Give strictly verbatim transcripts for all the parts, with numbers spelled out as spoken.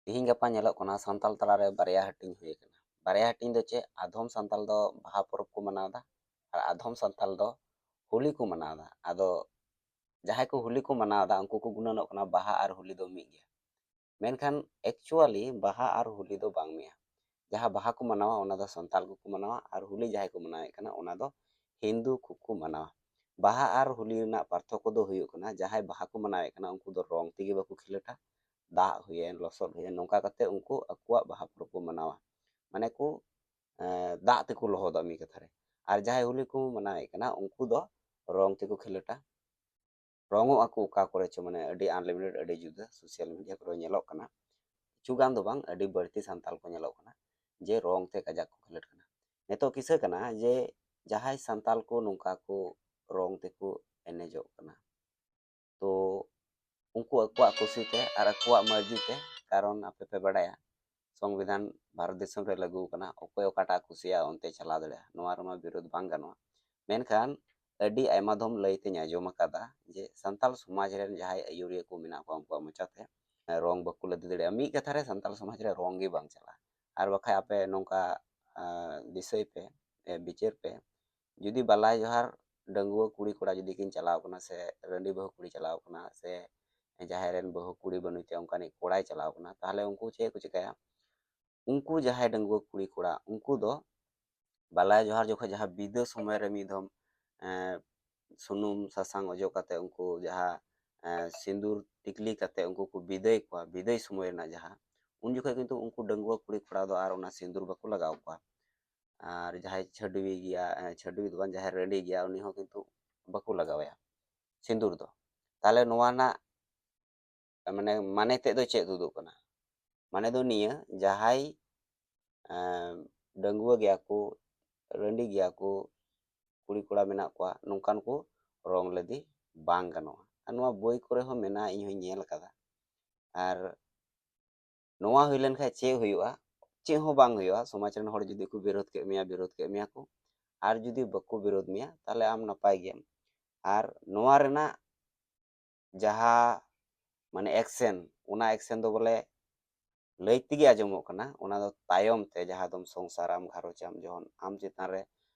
ᱛᱤᱦᱤᱧ ᱜᱟᱯᱟ ᱧᱮᱞᱚᱜ ᱠᱟᱱᱟ, ᱥᱟᱱᱛᱟᱲ ᱛᱟᱞᱟᱨᱮ ᱵᱟᱨᱭᱟ ᱦᱟᱹᱴᱤᱧ ᱦᱩᱭ ᱟᱠᱟᱱᱟ᱾ ᱵᱟᱨᱭᱟ ᱦᱟᱹᱴᱤᱧ ᱫᱚ ᱪᱮᱫ? ᱟᱫᱷᱚᱢ ᱥᱟᱱᱛᱟᱲ ᱫᱚ ᱵᱟᱦᱟ ᱯᱚᱨᱚᱵᱽ ᱠᱚ ᱢᱟᱱᱟᱣ ᱮᱫᱟ ᱟᱨ ᱟᱫᱷᱚᱢ ᱥᱟᱱᱛᱟᱲ ᱫᱚ ᱦᱳᱞᱤ ᱠᱚ ᱢᱟᱱᱟᱣ ᱮᱫᱟ᱾ ᱟᱫᱚ ᱡᱟᱦᱟᱸᱭ ᱠᱚ ᱦᱳᱞᱤ ᱠᱚ ᱢᱟᱱᱟᱣ ᱮᱫᱟ, ᱩᱱᱠᱩ ᱠᱚ ᱜᱩᱱᱟᱹᱱᱚᱜ ᱠᱟᱱᱟ ᱵᱟᱦᱟ ᱟᱨ ᱦᱳᱞᱤ ᱫᱚ ᱢᱤᱫ ᱜᱮᱭᱟ᱾ ᱢᱮᱱᱠᱷᱟᱱ actually ᱵᱟᱦᱟ ᱟᱨ ᱦᱳᱞᱤ ᱫᱚ ᱵᱟᱝ ᱢᱤᱫᱼᱟ᱾ ᱡᱟᱦᱟᱸ ᱵᱟᱦᱟ ᱠᱚ ᱢᱟᱱᱟᱣᱟ, ᱚᱱᱟ ᱫᱚ ᱥᱟᱱᱛᱟᱲ ᱠᱚᱠᱚ ᱢᱟᱱᱟᱣᱟ, ᱟᱨ ᱦᱳᱞᱤ ᱡᱟᱦᱟᱸᱭ ᱠᱚ ᱢᱟᱱᱟᱣᱮᱫ ᱠᱟᱱᱟ, ᱚᱱᱟ ᱫᱚ ᱦᱤᱱᱫᱩ ᱠᱚᱠᱚ ᱢᱟᱱᱟᱣᱟ᱾ ᱵᱟᱦᱟ ᱟᱨ ᱦᱳᱞᱤ ᱨᱮᱱᱟᱜ ᱯᱟᱨᱛᱷᱚᱠᱠᱚ ᱫᱚ ᱦᱩᱭᱩᱜ ᱠᱟᱱᱟ, ᱡᱟᱦᱟᱸᱭ ᱵᱟᱦᱟ ᱠᱚ ᱢᱟᱱᱟᱣᱮᱫ ᱠᱟᱱᱟ, ᱩᱱᱠᱩ ᱫᱚ ᱨᱚᱝ ᱛᱮᱜᱮ ᱵᱟᱠᱚ ᱠᱷᱮᱞᱳᱰᱟ᱾ ᱫᱟᱜ ᱦᱩᱭᱮᱱ, ᱞᱚᱥᱚᱫ ᱦᱩᱭᱮᱱ, ᱱᱚᱝᱠᱟ ᱠᱟᱛᱮ ᱩᱱᱠᱩ ᱟᱠᱚᱣᱟᱜ ᱵᱟᱦᱟ ᱯᱚᱨᱚᱵᱽ ᱠᱚ ᱢᱟᱱᱟᱣᱟ᱾ ᱢᱟᱱᱮ ᱠᱚ, ᱮᱸ, ᱫᱟᱜ ᱛᱮᱠᱚ ᱞᱚᱦᱚᱫᱚᱜᱼᱟ ᱢᱤᱫ ᱠᱟᱛᱷᱟ ᱨᱮ᱾ ᱟᱨ ᱡᱟᱦᱟᱸᱭ ᱦᱳᱞᱤ ᱠᱚ ᱢᱟᱱᱟᱣᱮᱫ ᱠᱟᱱᱟ, ᱩᱱᱠᱩ ᱫᱚ ᱨᱚᱝ ᱛᱮᱠᱚ ᱠᱷᱮᱞᱳᱰᱟ᱾ ᱨᱚᱝᱚᱜ ᱟᱠᱚ ᱚᱠᱟ ᱠᱚᱨᱮ ᱪᱚ, ᱢᱟᱱᱮ ᱟᱹᱰᱤ unlimited, ᱟᱹᱰᱤ ᱡᱩᱫᱟᱹ social media ᱠᱚᱨᱮ ᱧᱮᱞᱚᱜ ᱠᱟᱱᱟ᱾ ᱠᱤᱪᱷᱩ ᱜᱟᱱ ᱫᱚ ᱵᱟᱝ, ᱟᱹᱰᱤ ᱵᱟᱹᱲᱛᱤ ᱥᱟᱱᱛᱟᱲ ᱠᱚ ᱧᱮᱞᱚᱜ ᱠᱟᱱᱟ ᱡᱮ ᱨᱚᱝ ᱛᱮ ᱠᱟᱡᱟᱠ ᱠᱚ ᱠᱷᱮᱞᱳᱰ ᱠᱟᱱᱟ᱾ ᱱᱤᱛᱚᱜ ᱠᱤᱥᱟᱹ ᱠᱟᱱᱟ ᱡᱮ ᱡᱟᱦᱟᱸᱭ ᱥᱟᱱᱛᱟᱲ ᱠᱚ ᱱᱚᱝᱠᱟ ᱠᱚ ᱨᱚᱝ ᱛᱮᱠᱚ ᱮᱱᱮᱡᱚᱜ ᱠᱟᱱᱟ, ᱛᱚ ᱩᱱᱠᱩ ᱟᱠᱚᱣᱟᱜ ᱠᱩᱥᱤ ᱛᱮ ᱟᱨ ᱟᱠᱚᱣᱟᱜ ᱢᱟᱹᱨᱡᱤ ᱛᱮ, ᱠᱟᱨᱚᱱ ᱟᱯᱮ ᱯᱮ ᱵᱟᱰᱟᱭᱟ, ᱥᱚᱝᱵᱤᱫᱷᱟᱱ ᱵᱷᱟᱨᱚᱛ ᱫᱤᱥᱚᱢ ᱨᱮ ᱞᱟᱹᱜᱩ ᱟᱠᱟᱱᱟ, ᱚᱠᱚᱭ ᱚᱠᱟᱴᱟᱜ ᱠᱩᱥᱤᱭᱟᱜᱼᱟ ᱚᱱᱛᱮ ᱪᱟᱞᱟᱣ ᱫᱟᱲᱮᱭᱟᱜᱼᱟ, ᱱᱚᱣᱟ ᱨᱮᱢᱟ ᱵᱤᱨᱳᱫᱷ ᱵᱟᱝ ᱜᱟᱱᱚᱜᱼᱟ᱾ ᱢᱮᱱᱠᱷᱟᱱ ᱟᱹᱰᱤ ᱟᱭᱢᱟ ᱫᱷᱚᱢ ᱞᱟᱹᱭ ᱛᱮᱧ ᱟᱸᱡᱚᱢ ᱟᱠᱟᱫᱟ ᱡᱮ ᱥᱟᱱᱛᱟᱲ ᱥᱚᱢᱟᱡᱽ ᱨᱮᱱ ᱡᱟᱦᱟᱸᱭ ᱟᱹᱭᱩᱨᱤᱭᱟᱹ ᱠᱚ ᱢᱮᱱᱟᱜ ᱠᱚᱣᱟ, ᱩᱱᱠᱩᱣᱟᱜ ᱢᱚᱪᱟ ᱛᱮ, ᱮ, ᱨᱚᱝ ᱵᱟᱠᱚ ᱞᱟᱫᱮ ᱫᱟᱲᱮᱭᱟᱜᱼᱟ᱾ ᱢᱤᱫ ᱠᱟᱛᱷᱟ ᱨᱮ ᱥᱟᱱᱛᱟᱲ ᱥᱚᱢᱟᱡᱽ ᱨᱮ ᱨᱚᱝ ᱜᱮ ᱵᱟᱝ ᱪᱟᱞᱟᱜᱼᱟ᱾ ᱟᱨ ᱵᱟᱠᱷᱟᱡ ᱟᱯᱮ ᱱᱚᱝᱠᱟ, ᱮ, ᱫᱤᱥᱟᱹᱭ ᱯᱮ, ᱮ, ᱵᱤᱪᱟᱹᱨ ᱯᱮ, ᱡᱩᱫᱤ ᱵᱟᱞᱟᱭ ᱡᱚᱦᱟᱨ ᱰᱟᱺᱜᱩᱣᱟᱹ ᱠᱩᱲᱤ ᱠᱚᱲᱟ ᱡᱩᱫᱤ ᱠᱤᱱ ᱪᱟᱞᱟᱣ ᱠᱟᱱᱟ, ᱥᱮ ᱨᱟᱺᱰᱤ ᱵᱟᱹᱦᱩ ᱠᱩᱲᱤ ᱪᱟᱞᱟᱣ ᱠᱟᱱᱟ, ᱥᱮ ᱡᱟᱦᱟᱸᱭ ᱨᱮᱱ ᱵᱟᱹᱦᱩ ᱠᱩᱲᱤ ᱵᱟᱹᱱᱩᱭ ᱛᱮ ᱚᱱᱠᱟᱱᱤᱡ ᱠᱚᱲᱟᱭ ᱪᱟᱞᱟᱣ ᱠᱟᱱᱟ, ᱛᱟᱦᱚᱞᱮ ᱩᱱᱠᱩ ᱪᱮᱫ ᱠᱚ ᱪᱤᱠᱟᱹᱭᱟ? ᱩᱱᱠᱩ ᱡᱟᱦᱟᱸᱭ ᱰᱟᱺᱜᱩᱣᱟᱹ ᱠᱩᱲᱤ ᱠᱚᱲᱟ, ᱩᱱᱠᱩ ᱫᱚ ᱵᱟᱞᱟᱭ ᱡᱚᱦᱟᱨ ᱡᱚᱠᱷᱚᱱ ᱡᱟᱦᱟᱸ ᱵᱤᱫᱟᱹ ᱥᱚᱢᱚᱭ ᱨᱮ ᱢᱤᱫ ᱫᱷᱚᱢ, ᱮᱸ, ᱥᱩᱱᱩᱢ ᱥᱟᱥᱟᱝ ᱚᱡᱚᱜ ᱠᱟᱛᱮ ᱩᱱᱠᱩ ᱡᱟᱦᱟᱸ, ᱮᱸ, ᱥᱤᱸᱫᱩᱨ ᱴᱤᱠᱞᱤ ᱠᱟᱛᱮ ᱩᱱᱠᱩ ᱠᱚ ᱵᱤᱫᱟᱹᱭ ᱠᱚᱣᱟ, ᱵᱤᱫᱟᱹᱭ ᱥᱚᱢᱚᱭ ᱨᱮᱱᱟᱜ ᱡᱟᱦᱟᱸ, ᱩᱱ ᱡᱚᱠᱷᱚᱱ ᱠᱤᱱᱛᱩ ᱩᱱᱠᱩ ᱰᱟᱺᱜᱩᱣᱟᱹ ᱠᱩᱲᱤ ᱠᱚᱲᱟ ᱫᱚ ᱟᱨ ᱚᱱᱟ ᱥᱤᱸᱫᱩᱨ ᱵᱟᱠᱚ ᱞᱟᱜᱟᱣ ᱠᱚᱣᱟ᱾ ᱟᱨ ᱡᱟᱦᱟᱸᱭ ᱪᱷᱟᱹᱰᱣᱤ ᱜᱮᱭᱟ, ᱮᱸ, ᱪᱷᱟᱹᱰᱣᱤ ᱫᱚ ᱵᱟᱝ, ᱡᱟᱦᱟᱸᱭ ᱨᱟᱺᱰᱤ ᱜᱮᱭᱟ, ᱩᱱᱤ ᱦᱚᱸ ᱠᱤᱱᱛᱩ ᱵᱟᱠᱚ ᱞᱟᱜᱟᱣᱟᱭᱟ ᱥᱤᱸᱫᱩᱨ ᱫᱚ᱾ ᱛᱟᱦᱚᱞᱮ ᱱᱚᱣᱟ ᱨᱮᱱᱟᱜ, ᱢᱟᱱᱮ, ᱢᱟᱱᱮ ᱛᱮᱫ ᱫᱚ ᱪᱮᱫ ᱛᱩᱫᱩᱜ ᱠᱟᱱᱟ? ᱢᱟᱱᱮ ᱫᱚ ᱱᱤᱭᱟᱹ, ᱡᱟᱦᱟᱸᱭ, ᱮᱸ, ᱰᱟᱺᱜᱩᱣᱟᱹ ᱜᱮᱭᱟ ᱠᱚ, ᱨᱟᱺᱰᱤ ᱜᱮᱭᱟ ᱠᱚ, ᱠᱩᱲᱤ ᱠᱚᱲᱟ ᱢᱮᱱᱟᱜ ᱠᱚᱣᱟ, ᱱᱚᱝᱠᱟᱱ ᱠᱚ ᱨᱚᱝ ᱞᱟᱫᱮ ᱵᱟᱝ ᱜᱟᱱᱚᱜᱼᱟ᱾ ᱟᱨ ᱱᱚᱣᱟ ᱵᱳᱭ ᱠᱚᱨᱮ ᱦᱚᱸ ᱢᱮᱱᱟᱜᱼᱟ, ᱤᱧ ᱦᱚᱸᱧ ᱧᱮᱞ ᱟᱠᱟᱫᱟ᱾ ᱟᱨ ᱱᱚᱣᱟ ᱦᱩᱭ ᱞᱮᱱᱠᱷᱟᱱ ᱪᱮᱫ ᱦᱩᱭᱩᱜᱼᱟ? ᱪᱮᱫ ᱦᱚᱸ ᱵᱟᱝ ᱦᱩᱭᱩᱜᱼᱟ᱾ ᱥᱚᱢᱟᱡᱽ ᱨᱮᱱ ᱦᱚᱲ ᱡᱩᱫᱤ ᱠᱚ ᱵᱤᱨᱳᱫ ᱠᱮᱫ ᱢᱮᱭᱟ, ᱵᱤᱨᱳᱫ ᱠᱮᱫ ᱢᱮᱭᱟ ᱠᱚ, ᱟᱨ ᱡᱩᱫᱤ ᱵᱟᱠᱚ ᱵᱤᱨᱳᱫ ᱢᱮᱭᱟ, ᱛᱟᱦᱚᱞᱮ ᱟᱢ ᱱᱟᱯᱟᱭ ᱜᱮᱭᱟᱢ᱾ ᱟᱨ ᱱᱚᱣᱟ ᱨᱮᱱᱟᱜ ᱡᱟᱦᱟᱸ, ᱢᱟᱱᱮ, action, ᱚᱱᱟ action ᱫᱚ ᱵᱚᱞᱮ ᱞᱟᱹᱭ ᱛᱮᱜᱮ ᱟᱸᱡᱚᱢᱚᱜ ᱠᱟᱱᱟ, ᱚᱱᱟ ᱫᱚ ᱛᱟᱭᱚᱢ ᱛᱮ ᱡᱟᱦᱟᱸ ᱫᱚᱢ ᱥᱚᱝᱥᱟᱨᱟᱢ, ᱜᱷᱟᱨᱚᱸᱡᱟᱢ, ᱡᱚᱠᱷᱚᱱ ᱟᱢ ᱪᱮᱛᱟᱱ ᱨᱮ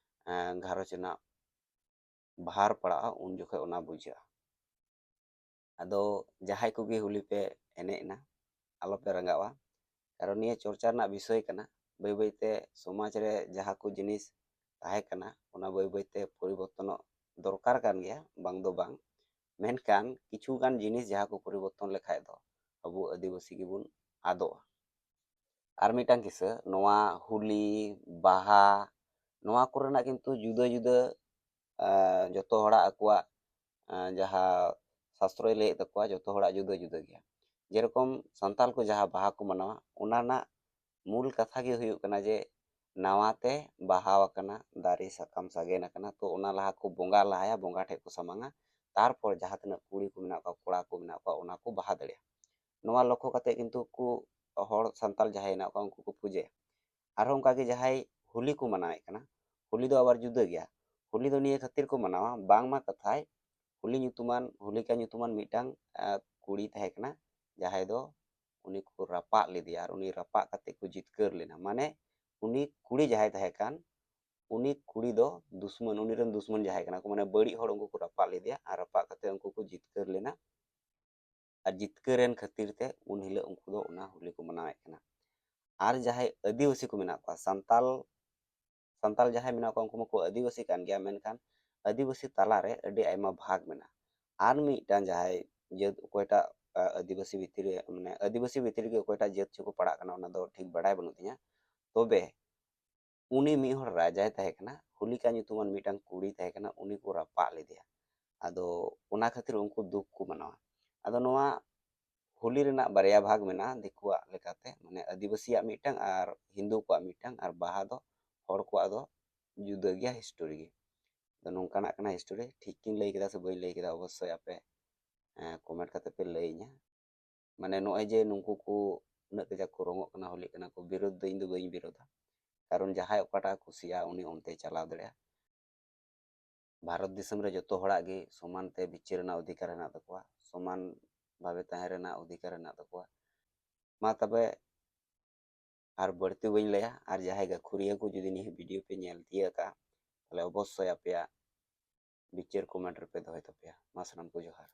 ᱮᱸ, ᱜᱷᱟᱨᱚᱸᱡᱽ ᱨᱮᱱᱟᱜ ᱵᱷᱟᱨ ᱯᱟᱲᱟᱜᱼᱟ, ᱩᱱ ᱡᱚᱠᱷᱚᱱ ᱚᱱᱟ ᱵᱩᱡᱷᱟᱹᱜᱼᱟ᱾ ᱟᱫᱚ ᱡᱟᱦᱟᱸᱭ ᱠᱚᱜᱮ ᱦᱳᱞᱤ ᱯᱮ ᱮᱱᱮᱡ ᱮᱱᱟ, ᱟᱞᱚᱯᱮ ᱨᱟᱸᱜᱟᱣᱟ, ᱠᱟᱨᱚᱱ ᱱᱤᱭᱟᱹ ᱪᱚᱨᱪᱟ ᱨᱮᱱᱟᱜ ᱵᱤᱥᱚᱭ ᱠᱟᱱᱟ᱾ ᱵᱟᱹᱭ ᱵᱟᱹᱭᱛᱮ ᱥᱚᱢᱟᱡᱽ ᱨᱮ ᱡᱟᱦᱟᱸ ᱠᱚ ᱡᱤᱱᱤᱥ ᱛᱟᱦᱮᱸ ᱠᱟᱱᱟ, ᱚᱱᱟ ᱵᱟᱹᱭ ᱵᱟᱹᱭᱛᱮ ᱯᱚᱨᱤᱵᱚᱨᱛᱚᱱᱚᱜ ᱫᱚᱨᱠᱟᱨ ᱠᱟᱱ ᱜᱮᱭᱟ, ᱵᱟᱝ ᱫᱚ ᱵᱟᱝ, ᱢᱮᱱᱠᱷᱟᱱ ᱠᱤᱪᱷᱩ ᱜᱟᱱ ᱡᱤᱱᱤᱥ ᱡᱟᱦᱟᱸ ᱠᱚ ᱯᱚᱨᱤᱵᱚᱨᱛᱚᱱ ᱞᱮᱠᱷᱟᱡ ᱫᱚ ᱟᱵᱚ ᱟᱹᱫᱤᱵᱟᱹᱥᱤ ᱜᱮᱵᱚᱱ ᱟᱫᱚᱜᱼᱟ᱾ ᱟᱨ ᱢᱤᱫᱴᱟᱝ ᱠᱤᱥᱟᱹ, ᱱᱚᱣᱟ ᱦᱳᱞᱤ, ᱵᱟᱦᱟ, ᱱᱚᱣᱟ ᱠᱚᱨᱮᱱᱟᱜ ᱠᱤᱱᱛᱩ ᱡᱩᱫᱟᱹ ᱡᱩᱫᱟᱹ, ᱮᱸ, ᱡᱚᱛᱚ ᱦᱚᱲᱟᱜ ᱟᱠᱚᱣᱟᱜ, ᱮᱸ, ᱡᱟᱦᱟᱸ ᱥᱟᱥᱛᱨᱚᱭ ᱞᱟᱹᱭᱮᱫ ᱛᱟᱠᱚᱣᱟ, ᱡᱚᱛᱚ ᱦᱚᱲᱟᱜ ᱡᱩᱫᱟᱹ ᱡᱩᱫᱟᱹ ᱜᱮᱭᱟ᱾ ᱡᱮᱨᱚᱠᱚᱢ ᱥᱟᱱᱛᱟᱞ ᱠᱚ ᱡᱟᱦᱟᱸ ᱵᱟᱦᱟ ᱠᱚ ᱢᱟᱱᱟᱣᱟ, ᱚᱱᱟ ᱨᱮᱱᱟᱜ ᱢᱩᱞ ᱠᱟᱛᱷᱟ ᱜᱮ ᱦᱩᱭᱩᱜ ᱠᱟᱱᱟ ᱡᱮ ᱱᱟᱣᱟ ᱛᱮ ᱵᱟᱦᱟᱣ ᱟᱠᱟᱱᱟ, ᱫᱟᱨᱮ ᱥᱟᱠᱟᱢ ᱥᱟᱜᱮᱱ ᱟᱠᱟᱱᱟ, ᱛᱚ ᱚᱱᱟ ᱞᱟᱦᱟ ᱠᱚ ᱵᱚᱸᱜᱟ ᱞᱟᱦᱟᱭᱟ, ᱵᱚᱸᱜᱟ ᱴᱷᱮᱡ ᱠᱚ ᱥᱟᱢᱟᱝᱟ, ᱛᱟᱨᱯᱚᱨ ᱡᱟᱦᱟᱸ ᱛᱤᱱᱟᱹᱜ ᱠᱩᱲᱤ ᱠᱚ ᱢᱮᱱᱟᱜ ᱠᱚᱣᱟ, ᱠᱚᱲᱟ ᱠᱚ ᱢᱮᱱᱟᱜ ᱠᱚᱣᱟ, ᱚᱱᱟ ᱠᱚ ᱵᱟᱦᱟ ᱫᱟᱲᱮᱭᱟᱜᱼᱟ᱾ ᱱᱚᱣᱟ ᱞᱚᱠᱠᱷᱚ ᱠᱟᱛᱮ ᱠᱤᱱᱛᱩ ᱠᱚ ᱦᱚᱲ ᱥᱟᱱᱛᱟᱞ ᱡᱟᱦᱟᱸᱭ ᱦᱮᱱᱟᱜ ᱠᱚᱣᱟ, ᱩᱱᱠᱩ ᱠᱚ ᱯᱩᱡᱟᱹᱭᱟ᱾ ᱟᱨᱦᱚᱸ ᱚᱱᱠᱟᱜᱮ ᱡᱟᱦᱟᱸᱭ ᱦᱳᱞᱤ ᱠᱚ ᱢᱟᱱᱟᱣᱮᱫ ᱠᱟᱱᱟ, ᱦᱳᱞᱤ ᱫᱚ ᱟᱵᱟᱨ ᱡᱩᱫᱟᱹ ᱜᱮᱭᱟ᱾ ᱦᱳᱞᱤ ᱫᱚ ᱱᱤᱭᱟᱹ ᱠᱷᱟᱹᱛᱤᱨ ᱠᱚ ᱢᱟᱱᱟᱣᱟ, ᱵᱟᱝᱢᱟ ᱠᱟᱛᱷᱟᱭ ᱦᱳᱞᱤ ᱧᱩᱛᱩᱢᱟᱱ, ᱦᱳᱞᱤᱠᱟ ᱧᱩᱛᱩᱢᱟᱱ ᱢᱤᱫᱴᱟᱝ, ᱟᱸ, ᱠᱩᱲᱤ ᱛᱟᱦᱮᱸ ᱠᱟᱱᱟ, ᱡᱟᱦᱟᱸᱭ ᱫᱚ ᱩᱱᱤ ᱠᱚ ᱨᱟᱯᱟᱜ ᱞᱮᱫᱮᱭᱟ ᱟᱨ ᱩᱱᱤ ᱨᱟᱯᱟᱜ ᱠᱟᱛᱮ ᱠᱚ ᱡᱤᱛᱠᱟᱹᱨ ᱞᱮᱱᱟ᱾ ᱢᱟᱱᱮ ᱩᱱᱤ ᱠᱩᱲᱤ ᱡᱟᱦᱟᱸᱭ ᱛᱟᱦᱮᱸ ᱠᱟᱱ, ᱩᱱᱤ ᱠᱩᱲᱤ ᱫᱚ ᱫᱩᱥᱢᱟᱹᱱ, ᱩᱱᱤ ᱨᱮᱱ ᱫᱩᱥᱢᱟᱹᱱ ᱡᱟᱦᱟᱸᱭ ᱠᱟᱱᱟ ᱠᱚ, ᱢᱟᱱᱮ ᱵᱟᱹᱲᱤᱡ ᱦᱚᱲ ᱩᱱᱠᱩ ᱠᱚ ᱨᱟᱯᱟᱜ ᱞᱮᱫᱮᱭᱟ ᱟᱨ ᱨᱟᱯᱟᱜ ᱠᱟᱛᱮ ᱩᱱᱠᱩ ᱠᱚ ᱡᱤᱛᱠᱟᱹᱨ ᱞᱮᱱᱟ᱾ ᱟᱨ ᱡᱤᱛᱠᱟᱹᱨ ᱮᱱ ᱠᱷᱟᱹᱛᱤᱨ ᱛᱮ ᱩᱱ ᱦᱤᱞᱳᱜ ᱩᱱᱠᱩ ᱫᱚ ᱚᱱᱟ ᱦᱳᱞᱤ ᱠᱚ ᱢᱟᱱᱟᱣᱮᱫ ᱠᱟᱱᱟ᱾ ᱟᱨ ᱡᱟᱦᱟᱸᱭ ᱟᱹᱫᱤᱵᱟᱹᱥᱤ ᱠᱚ ᱢᱮᱱᱟᱜ ᱠᱚᱣᱟ, ᱥᱟᱱᱛᱟᱞ, ᱥᱟᱱᱛᱟᱞ ᱡᱟᱦᱟᱸᱭ ᱢᱮᱱᱟᱜ ᱠᱚᱣᱟ, ᱩᱱᱠᱩ ᱢᱟᱠᱚ ᱟᱹᱫᱤᱵᱟᱹᱥᱤ ᱠᱟᱱ ᱜᱮᱭᱟ, ᱢᱮᱱᱠᱷᱟᱱ ᱟᱹᱫᱤᱵᱟᱹᱥᱤ ᱛᱟᱞᱟᱨᱮ ᱟᱹᱰᱤ ᱟᱭᱢᱟ ᱵᱷᱟᱜᱽ ᱢᱮᱱᱟᱜᱼᱟ᱾ ᱟᱨ ᱢᱤᱫᱴᱟᱝ ᱡᱟᱦᱟᱸᱭ ᱡᱟᱹᱛ, ᱚᱠᱚᱭᱴᱟᱜ, ᱟ, ᱟᱹᱫᱤᱵᱟᱹᱥᱤ ᱵᱷᱤᱛᱤᱨ ᱨᱮ, ᱢᱟᱱᱮ ᱟᱹᱫᱤᱵᱟᱹᱥᱤ ᱵᱷᱤᱛᱤᱨ ᱨᱮᱜᱮ ᱚᱠᱚᱭᱴᱟᱜ ᱡᱟᱹᱛ ᱪᱚᱠᱚ ᱯᱟᱲᱟᱜ ᱠᱟᱱᱟ, ᱚᱱᱟ ᱫᱚ ᱴᱷᱤᱠ ᱵᱟᱰᱟᱭ ᱵᱟᱹᱱᱩᱜ ᱛᱤᱧᱟ᱾ ᱛᱚᱵᱮ ᱩᱱᱤ ᱢᱤᱫ ᱦᱚᱲ ᱨᱟᱡᱟᱭ ᱛᱟᱦᱮᱸ ᱠᱟᱱᱟ, ᱦᱳᱞᱤᱠᱟ ᱧᱩᱛᱩᱢᱟᱱ ᱢᱤᱫᱴᱟᱝ ᱠᱩᱲᱤ ᱛᱟᱦᱮᱸ ᱠᱟᱱᱟ, ᱩᱱᱤ ᱠᱚ ᱨᱟᱯᱟᱜ ᱞᱮᱫᱮᱭᱟ᱾ ᱟᱫᱚ ᱚᱱᱟ ᱠᱷᱟᱹᱛᱤᱨ ᱩᱱᱠᱩ ᱫᱩᱠ ᱠᱚ ᱢᱟᱱᱟᱣᱟ᱾ ᱟᱫᱚ ᱱᱚᱣᱟ ᱦᱳᱞᱤ ᱨᱮᱱᱟᱜ ᱵᱟᱨᱭᱟ ᱵᱷᱟᱜᱽ ᱢᱮᱱᱟᱜᱼᱟ ᱫᱤᱠᱩᱣᱟᱜ ᱞᱮᱠᱟᱛᱮ, ᱢᱟᱱᱮ ᱟᱹᱫᱤᱵᱟᱹᱥᱤᱭᱟᱜ ᱢᱤᱫᱴᱟᱝ ᱟᱨ ᱦᱤᱱᱫᱩ ᱠᱚᱣᱟᱜ ᱢᱤᱫᱴᱟᱝ, ᱟᱨ ᱵᱟᱦᱟ ᱫᱚ ᱦᱚᱲ ᱠᱚᱣᱟᱜ ᱫᱚ ᱡᱩᱫᱟᱹ ᱜᱮᱭᱟ ᱦᱤᱥᱴᱳᱨᱤ ᱜᱮ᱾ ᱟᱫᱚ ᱱᱚᱝᱠᱟᱱᱟᱜ ᱠᱟᱱᱟ ᱦᱤᱥᱴᱳᱨᱤ, ᱴᱷᱤᱠ ᱠᱤᱱ ᱞᱟᱹᱭ ᱠᱮᱫᱟ ᱥᱮ ᱵᱟᱹᱧ ᱞᱟᱹᱭ ᱠᱮᱫᱟ, ᱚᱵᱚᱥᱥᱳᱭ ᱟᱯᱮ, ᱮᱸ, ᱠᱚᱢᱮᱱᱴ ᱠᱟᱛᱮ ᱯᱮ ᱞᱟᱹᱭᱟᱹᱧᱟ᱾ ᱢᱟᱱᱮ ᱱᱚᱜᱼᱚᱭ ᱡᱮ ᱱᱩᱠᱩ ᱠᱚ ᱩᱱᱟᱹᱜ ᱠᱟᱡᱟᱠ ᱠᱚ ᱨᱚᱝᱚᱜ ᱠᱟᱱᱟ, ᱦᱳᱞᱤᱜ ᱠᱟᱱᱟ ᱠᱚ, ᱵᱤᱨᱳᱫᱷ ᱫᱚ ᱤᱧ ᱫᱚ ᱵᱟᱹᱧ ᱵᱤᱨᱳᱫᱷᱟ, ᱠᱟᱨᱚᱱ ᱡᱟᱦᱟᱸᱭ ᱚᱠᱟᱴᱟᱜ ᱠᱩᱥᱤᱭᱟᱜᱼᱟ ᱩᱱᱤ ᱚᱱᱛᱮᱭ ᱪᱟᱞᱟᱣ ᱫᱟᱲᱮᱭᱟᱜᱼᱟ᱾ ᱵᱷᱟᱨᱚᱛ ᱫᱤᱥᱚᱢ ᱨᱮ ᱡᱚᱛᱚ ᱦᱚᱲᱟᱜ ᱜᱮ ᱥᱚᱢᱟᱱ ᱛᱮ ᱵᱤᱪᱟᱹᱨ ᱨᱮᱱᱟᱜ ᱚᱫᱷᱤᱠᱟᱨ ᱦᱮᱱᱟᱜ ᱛᱟᱠᱚᱣᱟ, ᱥᱚᱢᱟᱱ ᱵᱷᱟᱵᱮ ᱛᱟᱦᱮᱸ ᱨᱮᱱᱟᱜ ᱚᱫᱷᱤᱠᱟᱨ ᱦᱮᱱᱟᱜ ᱛᱟᱠᱚᱣᱟ᱾ ᱢᱟ ᱛᱚᱵᱮ ᱟᱨ ᱵᱟᱹᱲᱛᱤ ᱵᱟᱹᱧ ᱞᱟᱹᱭᱟ᱾ ᱟᱨ ᱡᱟᱦᱟᱸᱭ ᱜᱟᱹᱠᱷᱩᱲᱤᱭᱟᱹ ᱠᱚ ᱡᱩᱫᱤ ᱱᱤᱭᱟᱹ video ᱯᱮ ᱧᱮᱞ ᱛᱤᱭᱟᱹᱜ ᱟᱠᱟᱫᱼᱟ, ᱛᱟᱦᱚᱞᱮ ᱚᱵᱚᱥᱥᱳᱭ ᱟᱯᱮᱭᱟᱜ ᱵᱤᱪᱟᱹᱨ comment ᱨᱮᱯᱮ ᱫᱚᱦᱚᱭ ᱛᱟᱯᱮᱭᱟ᱾ ᱢᱟ ᱥᱟᱱᱟᱢ ᱠᱚ ᱡᱚᱦᱟᱨ᱾